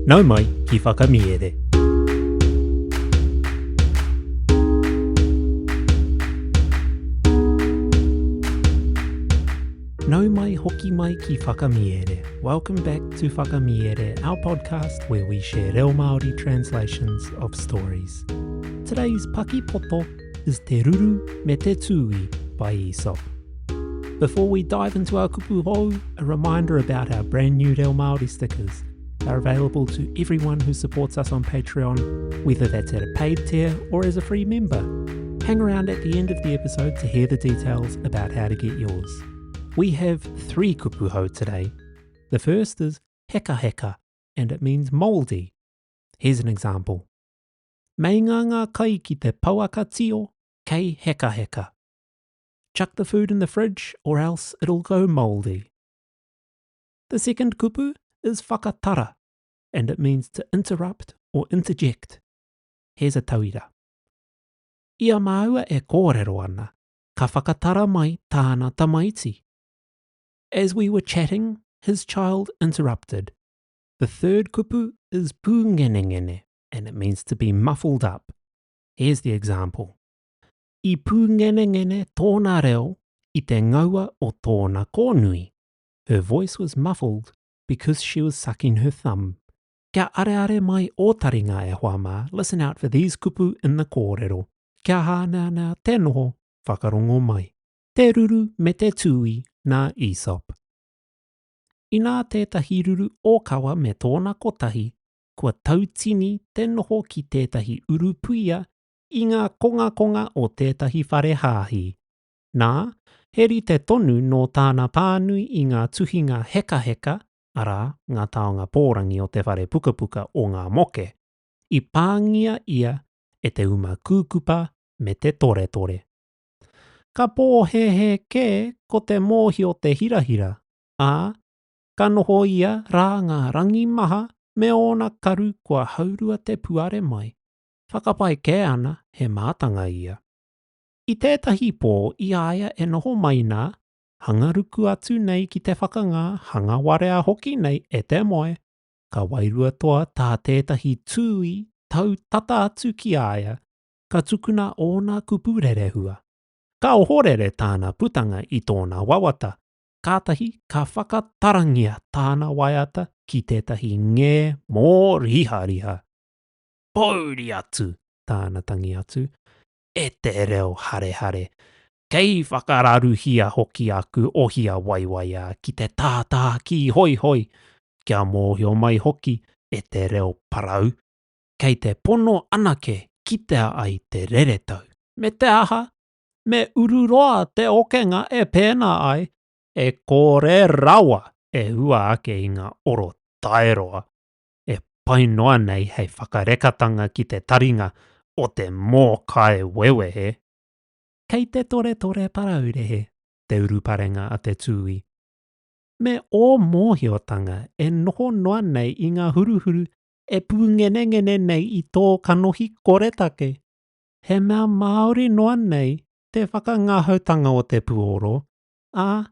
Nau mai ki Whakamiere. Nau mai hoki mai ki Whakamiere. Welcome back to Whakamiere, our podcast where we share reo Māori translations of stories. Today's pakipoto is Te Ruru me Te Tūī by Aesop. Before we dive into our kupu hou, a reminder about our brand new Reo Māori stickers. They're available to everyone who supports us on Patreon, whether that's at a paid tier or as a free member. Hang around at the end of the episode to hear the details about how to get yours. We have three kupu hou today. The first is heka heka, and it means mouldy. Here's an example. Meinga ngā kai ki te pouaka tio, kei hekaheka. Chuck the food in the fridge or else it'll go mouldy. The second kupu is whakatara, and it means to interrupt or interject. Here's a tauira. I a māua e kōrero ana, ka whakatara mai tāna tamaiti. As we were chatting, his child interrupted. The third kupu is pūngenengene, and it means to be muffled up. Here's the example. I pūngenengene tōna reo i te ngaua o tōna kōnui. Her voice was muffled because she was sucking her thumb. Kia areare mai ō taringa e hoa mā, listen out for these kupu in the kōrero. Kia hāneanea te noho, whakarongo mai. Te ruru me te tūī nā Aesop. Inā tētahi ruru ōkawa me tōna kotahi, kua tautini te noho ki tētahi urupuia i ngā kongakonga o tētahi whare hāhi. Nā, he rite tonu nō tāna pānui i ngā tuhinga hekaheka, arā, ngā taonga pōrangi o te whare pukapuka o Ngā Moke, i pāngia ia e te uma kūkupa me te toretore. Ka pōhēhē kē ko te mōhio te hirahira, ā, ka noho ia rā ngā rangi maha me ōna karu kua haurua te puare mai, whakapae kē ana he mātanga ia. I tētahi pō i a ia e noho mai nā, hanga ruku atu nei ki te whakangā, hanga warea hoki nei e te moe, ka wairua toa tā tētahi tūī tau tata atu ki a ia, ka tukuna ōna kupu rerehua. Ka ohorere tāna putanga i tōna wawata, kātahi ka whakatarangia tāna waiata ki tētahi ngē mōrihariha. Pōuri atu! tāna tangi atu, e te reo harehare, kei whakararuhia hoki aku ohia waiwaiā ki te tātā kīhoihoi, kia mōhio mai hoki e te reo parau, kei te pono anake kitea ai te reretau. Me te aha, me ururoa te okenga e pēnā ai, e kore rawa e hua ake i ngā oro taeroa e pai noa nei hei whakarekatanga ki te taringa o te mōkai wewehe. Kei te toretore paraurehe te uruparenga a te tūī. Me ō mōhiotanga e noho noa nei i ngā huruhuru e pūngenengene nei i tō kanohi koretake. He mea māori noa nei te whakangahautanga o te puoro, ā,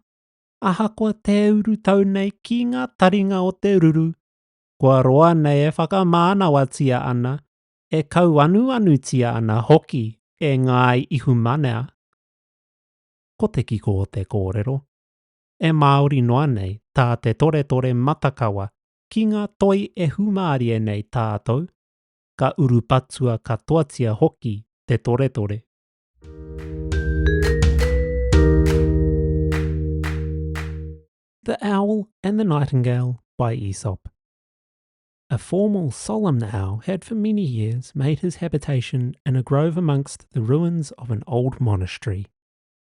ahakoa te urutau nei ki ngā taringa o te ruru, kua roa nei e whakamānawatia ana, e kauanuanutia ana hoki e ngāi ihumanea. Ko te kiko o te kōrero, e māori noa nei tā te toretore matakawa ki ngā toi e hūmārie nei tātou, ka urupatua katoatia hoki te toretore. The Owl and the Nightingale by Aesop. A formal, solemn owl had for many years made his habitation in a grove amongst the ruins of an old monastery,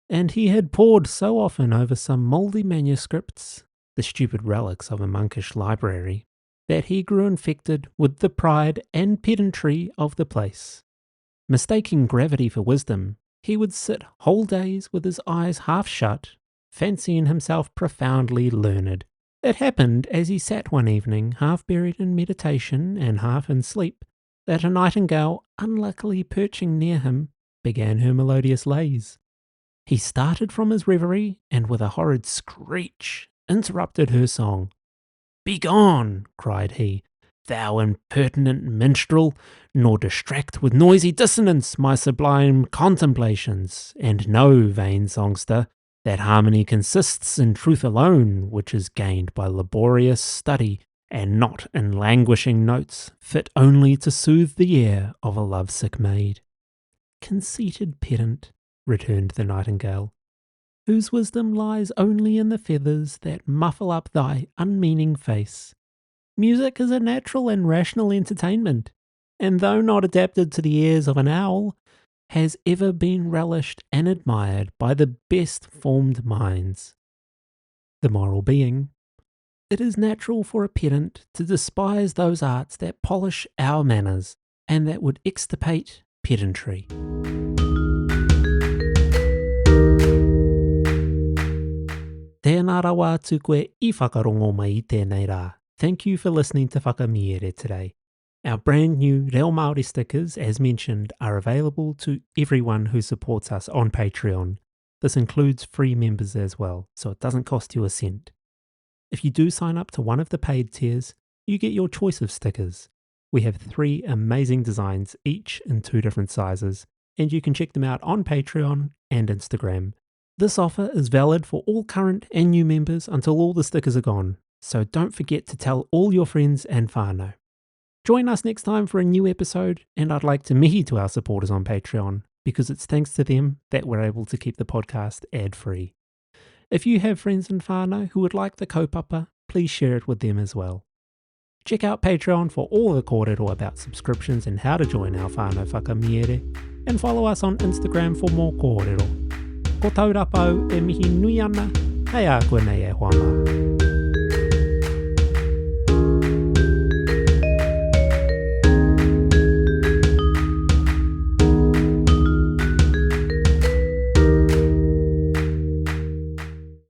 and he had pored so often over some mouldy manuscripts, the stupid relics of a monkish library, that he grew infected with the pride and pedantry of the place. Mistaking gravity for wisdom, he would sit whole days with his eyes half shut, fancying himself profoundly learned. It happened as he sat one evening, half buried in meditation and half in sleep, that a nightingale, unluckily perching near him, began her melodious lays. He started from his reverie and with a horrid screech interrupted her song. Begone, cried he. Thou impertinent minstrel, nor distract with noisy dissonance my sublime contemplations, and know, vain songster, that harmony consists in truth alone, which is gained by laborious study and not in languishing notes fit only to soothe the ear of a lovesick maid. Conceited pedant, returned the nightingale, whose wisdom lies only in the feathers that muffle up thy unmeaning face. Music is a natural and rational entertainment, and though not adapted to the ears of an owl, has ever been relished and admired by the best formed minds. The moral being, it is natural for a pedant to despise those arts that polish our manners and that would extirpate pedantry. Tēnā rawa atu koe i whakarongo mai i tēnei rā. Thank you for listening to Whakamiere today. Our brand new Reo Māori stickers, as mentioned, are available to everyone who supports us on Patreon. This includes free members as well, so it doesn't cost you a cent. If you do sign up to one of the paid tiers, you get your choice of stickers. We have three amazing designs, each in two different sizes, and you can check them out on Patreon and Instagram. This offer is valid for all current and new members until all the stickers are gone, so don't forget to tell all your friends and whānau. Join us next time for a new episode, and I'd like to mihi to our supporters on Patreon because it's thanks to them that we're able to keep the podcast ad free. If you have friends and whānau who would like the kaupapa, please share it with them as well. Check out Patreon for all the kōrero about subscriptions and how to join our whānau whakamiere, and follow us on Instagram for more kōrero. Ko Taurapa au e mihi nui ana, hei a koe nei e hoa mā.